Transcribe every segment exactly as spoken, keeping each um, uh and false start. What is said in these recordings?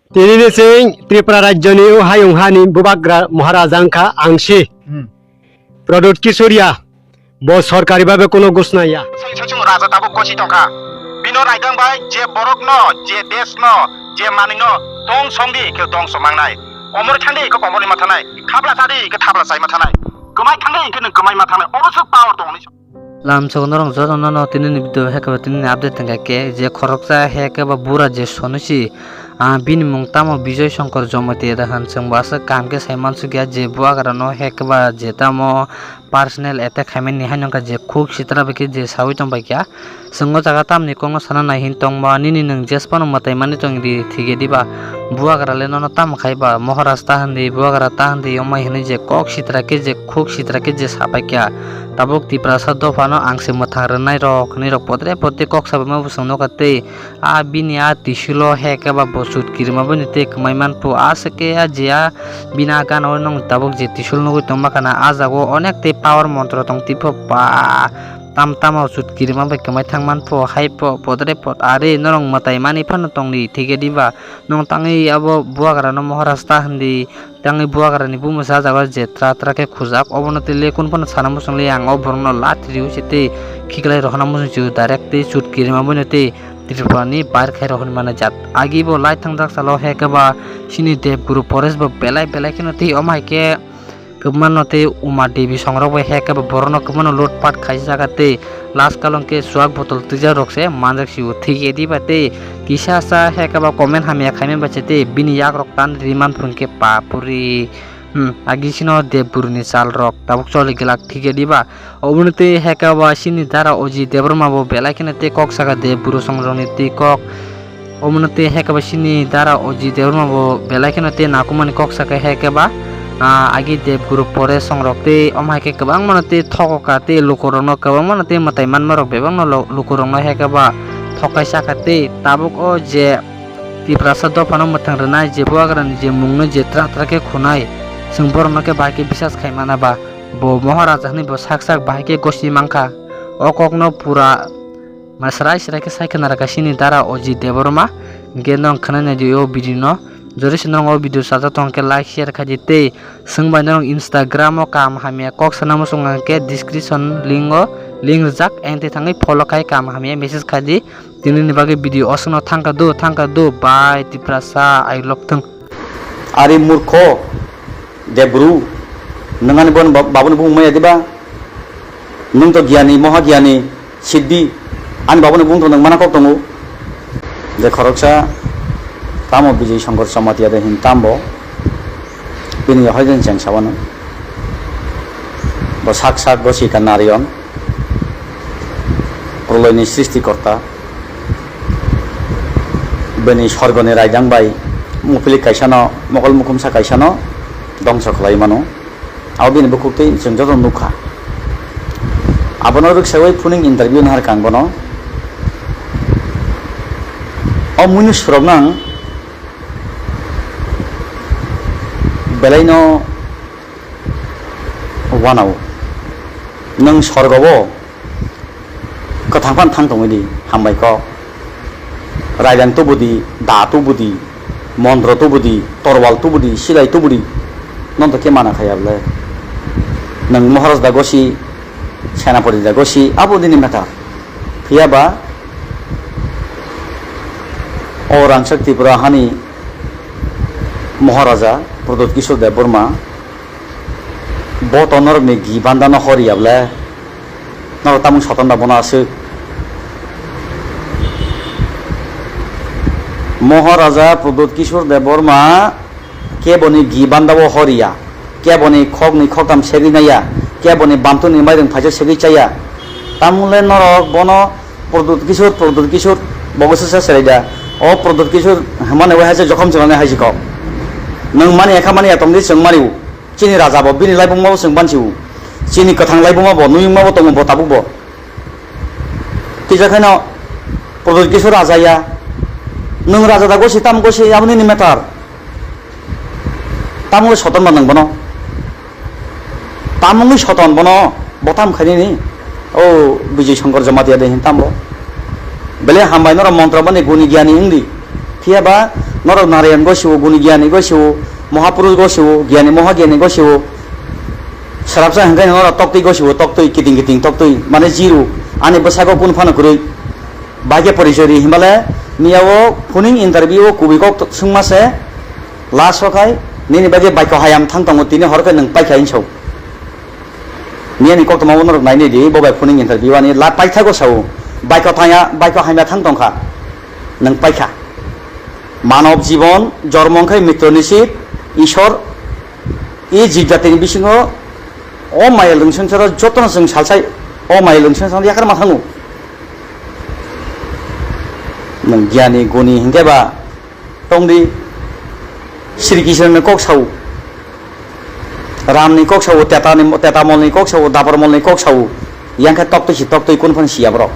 Tini ni chwng Tripura rajyoni o hayung hani bubagra Maharaja wngkha Angsi. Hmm. Pradyut Kishore ya, bo sorkari bhabe kono ghosna ya. Sai sai chwng raja tabuk gosi tongkha. Bino raidang bai je borokno, je deshno, je manwino dongso wngdi, khe dongso mangnai. Omor thangdi, khe omorni mathanai. Thabla sadi, khe thabla sai mathanai. Kwmai thangdi, khe nwng kwmai mathanai. Obo swk power tongni. Lamsok norok jotono no tini ni video hai khe ba tini ni update tongkha khe je khoroksa hai khe ba bura je Sonusi, ah, bini mung tamo Bijoy Shankar Jamatia da han chwng bo aswk kaham khe sai mansukya je buagra no hai khe ba je tamo personal attack khaimani hai nokha je khuk sitra bai khe je sawi tong bai kha. Chwng o jaga tamni kokno sana nai hin tong ba nini nwng jesphano mwtai mani tong di thik ya diba? Buagra le nono tamo khai ba? Moharaj ta hwn di, buagra ta hwn di, omai hwnwi je kok sitra khe je khuk sitra khe je sapai kha. Tabuk Tiprasa dophano ang se mwthang rwnai rok hwnwi rok potre potre kok sabaima bo chwng nukha tei a bini a tisulo hai khe ba bo chut kirima bini tei kwmai manphu a se khe a je a bini a gana o nwng tabuk je tisul nugwi tongma khana a jaga o onek tei power montro tong tipho ba. Tam tamo chut kirima bai kwmai thang manpho hai pho potre pot ari norok mwtai mani phano tongdi thik ya diba? Nwng tangwi abo buagra no Moharaj ta hwn di. Tangwi buagra ni bumungsa ah jaga o je tra tra khe khujak, obono tei lekun phano sana muchung le ang o borok no lati riwi se tei khiklai rohorna muchung se direct tei chut kirima boino tei Tripura ni bair khai rohorni mani jat. Agi bo lai thangjak salo hai khe ba chini Debguru Forest bo belai belai kheno tei omo hai khe kwbangma no tei Uma Devi songrok bai hai khe ba borok no kwbangma no lutpat khaijak tei last kalong khe chuak botol twijak rok se manjak sio thik ya diba tei kisa sa hai khe ba comment hamya khaimani bai se tei bini yak rok tan ri man phuru khe papuri. Hmm, agi sino Debguru ni sal rok tabuk choli glak thik ya diba? Obono tei hai khe ba chini dara Ojit Debbarma bo belai kheno tei kok saka Debguru songrok ni tei kok. Omono tei hai khe ba chini dara Ojit Debbarma bo belai kheno tei nakumani kok saka hai khe ba, ah, agi Debguru Forest songrok tei omo hai khe kwbangma no tei thogo ka tei lukurok no kwbangma no tei mwtai manma rok bebak no lo-, lukurok no hai khe ba thokai saka tei tabuk o je Tiprasa dophano mwthang rwnai je buagra ni je mung no je tra tra khe khunai chwng borok no khe bahai khe bisas khai mana ba bo Maharaja hwnwi bo sak sak bahai khe gosi mankha o kok no pura. Ma srai srai khe sai khna rwkha chini dara Ojit Debbarma, hwnkhe nwng khwnai nai di o video no. Jodi se nwng o video chajak tong khe like share khai di tei chwng bai norok Instagram o kaham hamya kok sana muchung khe description link o link rijak, eng tei thangwi follow khai kaham hamya message khai di. Tini ni bagwi video o swkno thangkha do, thangkha do, bye Tiprasa, I love thung. Ari murkho, Debguru, nwng ani bon ba-, babuni bumung maya diba? Nwng to giyani, moha giyani, siddhi, ani babuni bumung to nwng mana kok tongo. Je khoroksa, tamo Bijay Shankar Jamatia de hin tambo, bini yahai den cheng sabano. Bo sak sak gosi ka narion, proloini srishti korta. Bini sorgoni raidang bai muphilik kaisano, mokol mukhumsa kaisano dongso khlai mano. Abo bini bukhuk tei chwng joto nukha. Abono rwksawi phuning interview nahar kang bono. O muinuk surok nang belaino wanao. Nwng sorgo o kwthang phano thang tongwi di, hambai kok. Raidang tubu di, da tubu di, montro tubu di, torwal tubu di, silai tubu di. Nono to khe mana khaya bwle. Nwng Maharaj da gosi, Senapati da gosi, abo nini matter. Phiya ba o rangchak Tripura hani Maharaja Pradyut Kishore Debbarma, bo to norokni gi bandano hor ya bwle. Norok tamung soton da bono aswk. Maharaja Pradyut Kishore Debbarma keboni gi bandao hor ya, keboni khoknwi khoktham segwi nai ya, keboni bamtwini mairung phaisa segwi cha ya. Tamung le norok bono Pradyut Kishore, Pradyut Kishore, bo se se serai da. O Pradyut Kishore hwnmani wai hai se jokhom chwlani hai se kok. Nwng mani ya kha mani ya tong di chwng mani u. Chini raja bo bini laibuma bo chwng banchi u. Chini kwthang laibuma bo nuyungma bo tongo bo tabuk bo. Kisa khaino Pradyut Kishore raja ya. Nwng raja da gosi tam gosi aboni ni matter. Tamo soton ba nwng bono. Tamungwi soton bono botam khainani. O Bijay Shankar Jamatia de hin tambo. Bele hambai norok montro bani guni giyani wngdi. Phiya ba Norok Narayan gosiwo, Guni Giyani gosiwo, Mohapurush gosiwo, Giyani Moha Giyani gosiwo. Srapsa hwnkhe norok toktwi gosiwo, toktwi, kiting kiting toktwi, mane zero. Ani bwsako kunu phano kwrwi. Baikhe porichori hinmale miyao phuning interview o kubui kok swngma se last o khai nini bagwi baikho hayam thang tongo tini hor khe nwng paikha hinwi sao. Miyani koktwma o norok nainai di, bo bai phuning interview ani la paithago sao. Baikho thangya, baikho hamya thang tongkha. Nwng paikha. Manob jibon jormo wngkhai mitro nisit, Ishwar, e jibjatini bisingo o maya lwngsungsaro jotono chwng salsai o maya lwngsungsaro yakarma thango. Nwng giyani guni hinkhe ba tongdi, Sri Krishna ni kok sao, Ram ni kok sao, Teta ni, Teta mol ni kok sao, Dapor mol ni kok sao, yang khe toktwi si toktwi kunu phano siya borok.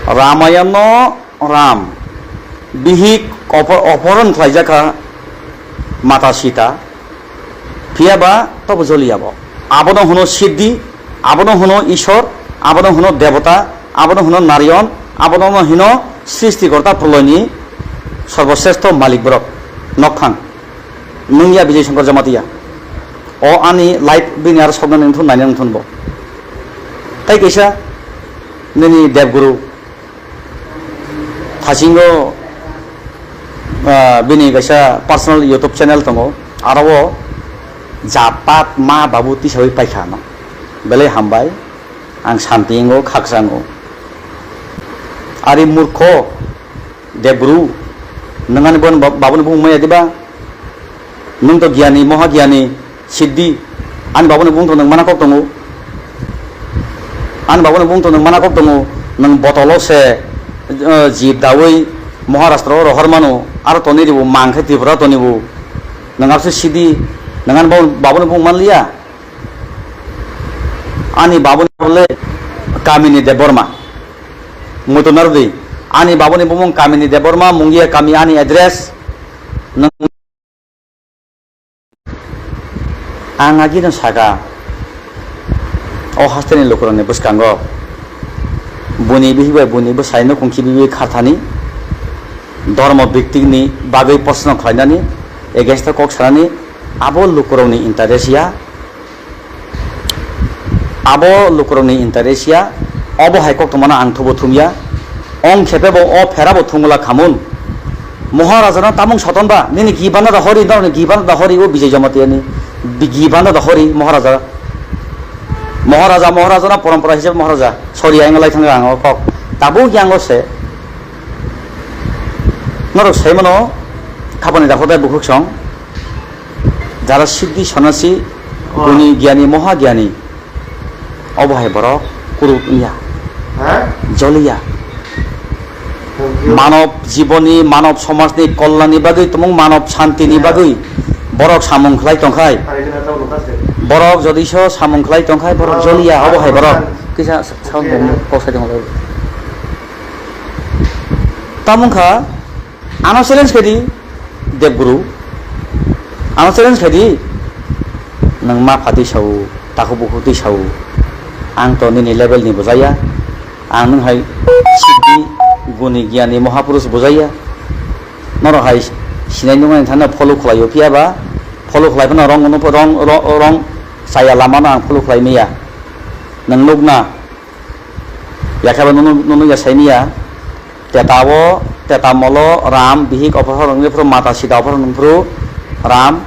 Ramayan no Ram, bihik opo-, oporon khlaijak kha Mata Sita, phiya ba tobo joliya bo. Abono hwno Siddhi, abono hwno Ishwar, abono hwno Debota, abono hwno Narayan, abono hwno Srishtikorta Proloyni Sorboshrestho Malik borok. Nokthang. Nungya Bijay Shankar Jamatia. O ani live bini aro soknani wngthun nainani wngthun bo. Tai kaisa nini Debguru Thasingo, ah, bini kaisa personal YouTube channel tongo. Aro o japat ma babu tisawi paikha no. Belai hambai. Ang santi wngo, khaksa wngo. Ari murkho, Debru, nwng ani bon-, babuni bumung maya diba? Nwng to giyani, moha giyani, siddhi. Ani babuni bumung to nwng mana kok tongo. Ani babuni bumung to nwng mana kok tongo. Nwng botolo se, eh, jib dawi Maharashtra o rohor mano. Aro toni ribu mangkhe Tripura toni bu. Nwng abse siddhi. Nwng ani babuni, babuni bumung manliya. Ani babuni bole Kamini Debbarma. Muitu nardi. Ani babuni bumung Kamini Debbarma, Mungia kami ani address. Nwng Ang agino saka, o hasteni lukurokni bwskango buni bihik bai buni bwsai nukhung khibiwi kharthani, dormo biktikni bagwi proshno khlainani, against o kok sanani, abo lukurokni interest ya, abo lukurokni interest ya, obo hai koktwmano ang thubo thumya. Ong khepe bo o phera bo thumgwla khamun. Moharaja no tamung soton ba, nini gibano da hori, norokni gibano da hori, o Bijay Jamatia ni bi-, gibano da hori, Moharaja. Moharaja, Moharaja no porompora hisab Moharaja. Sorry, ang lai thang ang o kok. Tabuk yang o se. Norok sai mano, khapani da khotai bukhuk song. Jara siddhi, sonasi, guni, giyani, moha giyani. Obo hai borok kuruk wngya. Ha? Joliya. Thank you. Manob jiboni, manob somajni kollanni bagwi, tumung manob shantini bagwi borok samung khlai tongkhai. Borok jodiso samung khlai tongkhai, borok joliya, obo hai borok. Kisa sound bomno kok sai tongkha. Tamungkha, ano challenge khaidi, Debguru. Ano challenge khaidi, nwng ma phatwi sao, takhuk bukhuk twi sao. Ang to nini level ni bujaya. Ang nwng hai siddhi, guni, giyani, mohapurush bujaya. Norok hai sinai nungmani thangno follow khlaio, phiya ba follow khlai phano wrong, wrong, wrong, wrong chaya lamano ang follow khlai maya. Nwng nukna, Yakheba nunu, nunu ya saimiya. Teta o, teta molo, ram, bihik ophor hor wngwi phuru, mata sita ophor wngwi phuru, ram,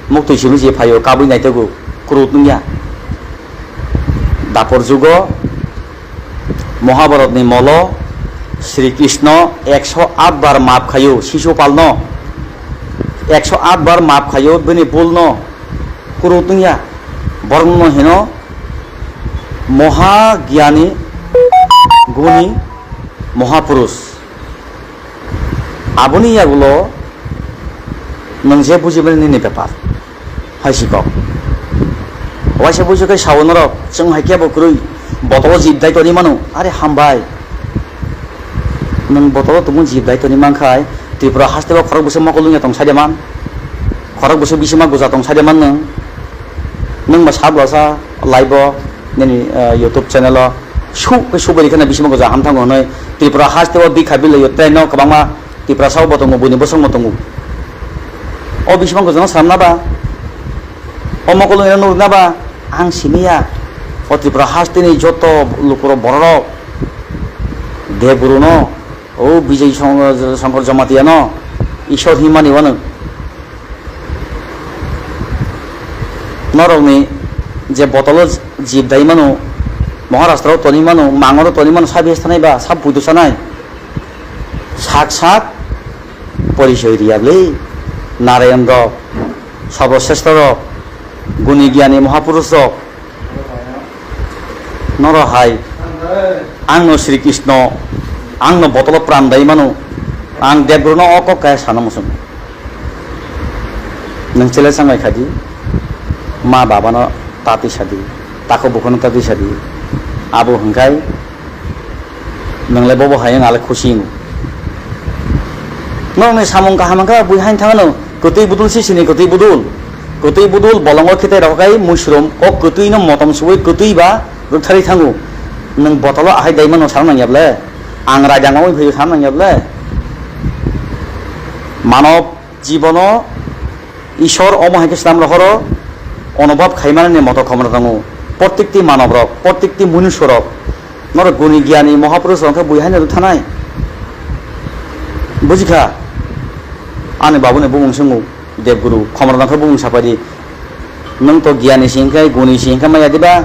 muktwi simi si phaio, kabui naitego, kurut wngya. Dapor jugo, Mohabaratni molo, Sri Krishna ekso aat bar map khaio, Sisupalno. Ekso aat bar map khaio, bini bulno, kurut wngya. Borokno hino, Moha Gyani Guni Mohapurush. Aboni yagulo nwng je bujimani nini bepar. Hai si kok. Waisa buji khe sao norok, chwng hai kebo kwrwi, botolo jib dai toni mano. Are hambai. Nwng botolo tongmung jib dai toni mankhai, Tripura hasteo khorok bwswk mokol wngya tong saide man. Khorok bwswk bisima gwja tong saide man nwng. Nwng ba sabla sa live o nini, eh, YouTube channel o su, su bari khana bisima gwja ham thango hwnwi Tripura hasteo bikha bilaio train no kwbangma Tiprasa bo tongo, buini bosongbo tongo. O bisingo gojano samna ba, o mokol wngna nukna ba, ang siniya. O Tripura hasteni joto lukurok bororok, Debguruno, o Bijay Song-, Songkor Jamatia no Ishwar hinmani wano. Norokni je botolo jib dai mano, Maharashtra o toni mano, Mangoro toni mano, sabi sanai ba, sab buidu sanai. Sak sak porichoi riya bwle, Narayan rok, Sarvashrestha rok, Guni Gyani Mahapurush rok, noro hai, ang no Sri Krishna, ang no botolo pran dai mano, ang Debguru no o kok kaya sana muchung. Nwng chele sanglai khadi, ma baba no tati sadi, tako bukhuno tati sadi, abo hwnkhe nwng le bobo hai wng ale khusi wngo. Norokni samung kaham wngkha bui hain thangano, kwtwi budul si sini kwtwi budul, kwtwi budul bolongo khitai rok kai muisrom o kwtwi no motom suwi kwtwi ba rwktharwi thango. Nwng botolo ahai dai mano sana nangya ble, ang raida ngawui phaiyo sana nangya ble. Manob jibono Ishwar omo hai khe swnam rohoro onobhab khaimanani moto khomra tongo. Prottekti manob rok, prottekti munushyo rok, norok guni gyani mohapurush rok khe bui haino rwthanai. Bujikha, ani babuni bumung swngo, Debguru, khomra tong khe bumung sapaidi. Nwng to gyani si hwnkhe, guni si hwnkhe maya diba?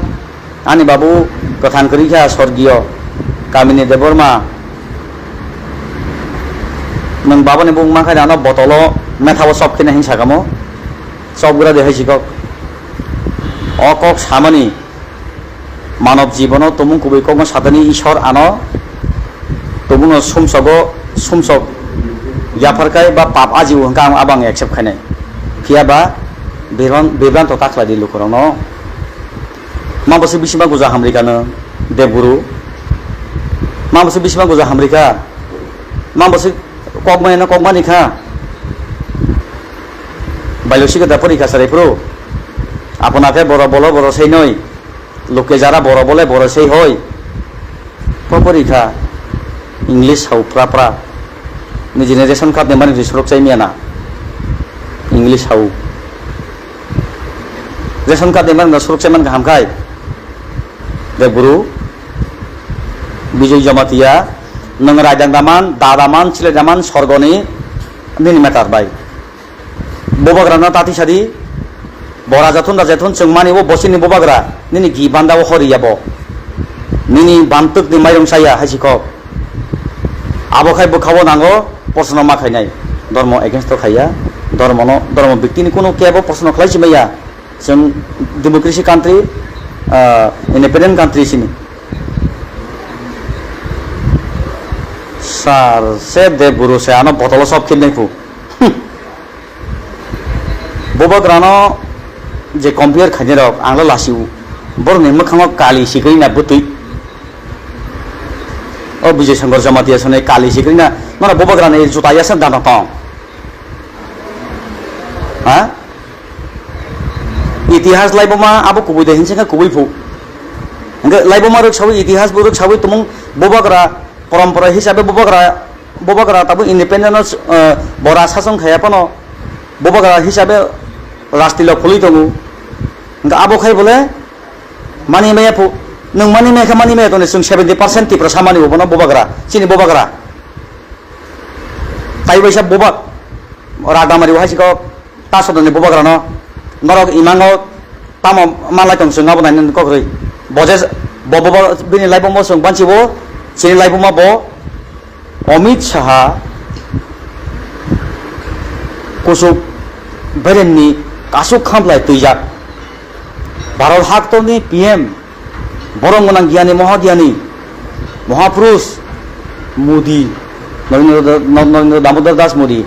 Ani babu kwthang kwrwi kha sorgiyo Kamini Debbarma. Nwng babani bung mankha ano botolo methabo chop khina hin sakamo. Chop gra de hai sikok. O kok samani manob jibono tumung kubui kokno satani Ishwar ano tumuno sumsogo sumsok yapharkai ba pap ajibo hwnkha ang abang accept khainai. Phiya ba bibran-, bibranto ta khlai di lukurokno. Ma bwswk bisingo guja hamrikha nw, Debguru? Ma bwswk bisingo guja hamrikha? Ma bwswk kokmaya nw kokmani kha? Bailosika da porikha sarai phuru. Apona khe boro bolo boro sei noi. Luke jara boro bole boro sei hoi. Poporikha English hau pra pra. Nijini ration card ni mani surok chai miya na. English hau. Ration card ni mani surok chai man kaham khai. Debguru, Bijoy Jamatia, nwng raidang daman, da daman, chile daman, sorgoni nini matter bai. Bubagrano tati sadi, bo raja thun, raja thun, chwng mani o bosini bubagra, nini gi banda o hori ya bo. Nini bantwk ni mairung saya hai si kok. Abo khai bwkha o nango, posno ma khainai. Dhormo against o khaiya, dhormo no, dhormo bikti ni kunu kebo posno khlai si maya. Chwng democracy country, ah, independent country sini. Sir, se Debguru se ano botolo sob khibnai phu. Hmm. Bubagrano je compare khainai rok, ang le lasi-o. Borokni mwkhango kali sikri na bwtwi. O Bijay Shankar Jamatia sone kali sikri na, mano bubagrani juta yasa dana tong. Ha? Itihas laiboma abo kubui de hinse kha kubui phu. Hingke laiboma rwk sawi, itihas bo rwk sawi tumung bubagra, porompora hisabe bubagra, bubagra tabuk independent no, eh, bora sasong khaya phano bubagra hisabe rastilo khului tongo. Hingke abo khai bole mani maya phu, nwng mani maya khe mani maya tongni chwng seventy percent Tiprasa mani bo bono bubagra, chini bubagra. Tai waisa bubak, Radamari bo hai si kok, ta sodoni bubagrano, norok imango tamo manlai tong chwng abo nainani kokrwi. Bo je, bo, bo, bo, bini laibuma chwng banchi bo, chini laibuma bo, Amit Saha, kusuk beremni kasuk khamplai twijak. Bharat haktorni P M, borok gwnang giyani, moha giyani, Mahapurush Modi, Narendra Da-, Narendra Damodar Das Modi,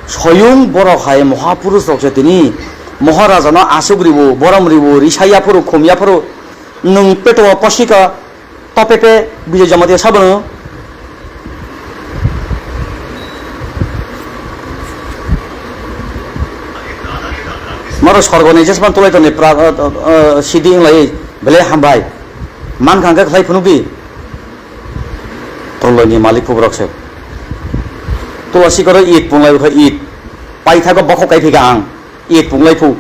soyung borok hai Mahapurush rok se tini Maharajano asuk ribo, borom ribo, risa yaphuru, khum yaphuru, nwng peto o pasika, Topepe Bijay Jamatia sabono. Moro sorgoni jesman tulai toni pra-, eh, eh, sidi wng lai bele hambai. Man khangkhe khlai phunuk di. Proloini malik phuborok se. Tulasi koro it punglai kha it. Paithago bokhok kai phika ang. It punglai phu.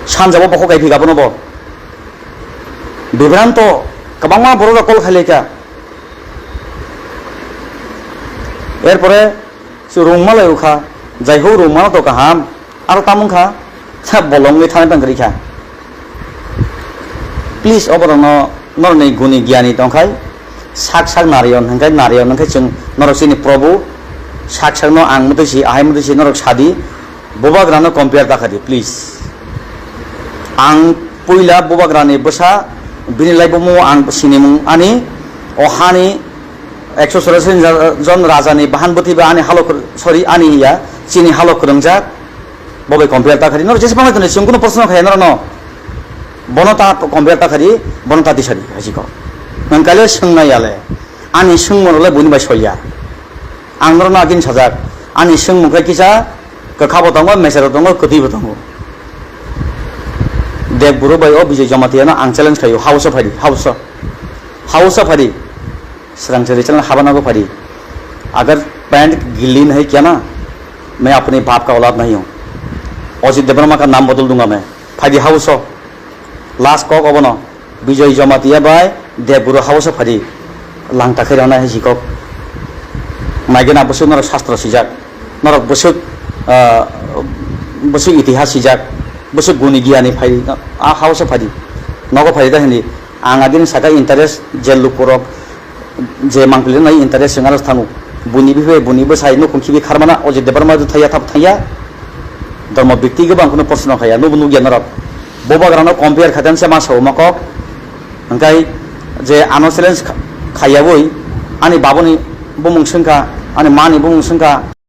Sanjabo bokhok kai phika bono bo. Bibranto kwbangma borok rok call khailai kha. Erpore se rungma lai kha. Jai ho rungma to kaham. Aro tamung kha. Sa bolong ni thang tang kri kha. Please, oborokno norokni guni giyani tongkhai, sak sak narion hwnkhe narion hwnkhe chwng norok chini Probu, sak sakno ang mwtwi si, ahai mwtwi si norok sadi, bubagrano compare ta khadi, please. Ang puila bubagrani bwsa, bini laibumo ang sinimung ani, o hani ekso chorasi jon rajani bahan bwtwi ba ani halok, sorry, ani ya, chini halok kwrwngjak, bo bai compare ta khadi. Norok jesa pangla tongdi, chwng kunu proshno khaya norokno. Bono ta compare ta khadi, bono ta tisadi, hai si kok. Nang kaile swngnai yale. Ani swngmung rok le buini bai soya. Ang norokno agini sajak. Ani swngmung khe kisa kwkha bo tongo, meser bo tongo, kwtwi bo tongo. Dek buru bai o Bijoy Jamatia no ang challenge khaio, hausa phadi, hausa. Hausa phadi. Srang chari channel haba nago phadi. Agar pant gilli nahi kya na, main apni baap ka aulad nahi hu. Ajit Debbarma ka naam badal dunga main. Phadi hausa. Last kok obono. Bijoy Jamatia bai Debguru hausa phadi. Langta khairana hai si kok. Maigena bwswk norok shastra sijak. Norok bwswk, ah, bwswk itihas sijak. Bwswk guni giyani phai. Ah, hausa phadi. Nogo phadi ta hindi. Ang adin saka interest je lukurok je mangpili nai interest sengaro thango. Buni bibe buni bwsai nukhung khibi kharmana Ajit Debbarma du thaya thap thaya. Dormo bikti gabang kuno proshno khaya nubu nugya norok. Bubagrano compare khaten se ma sao ma kok. Hwnkhe je ano challenge kha-, khayawoi ani babuni bumung swngkha, ani mani bumung swngkha.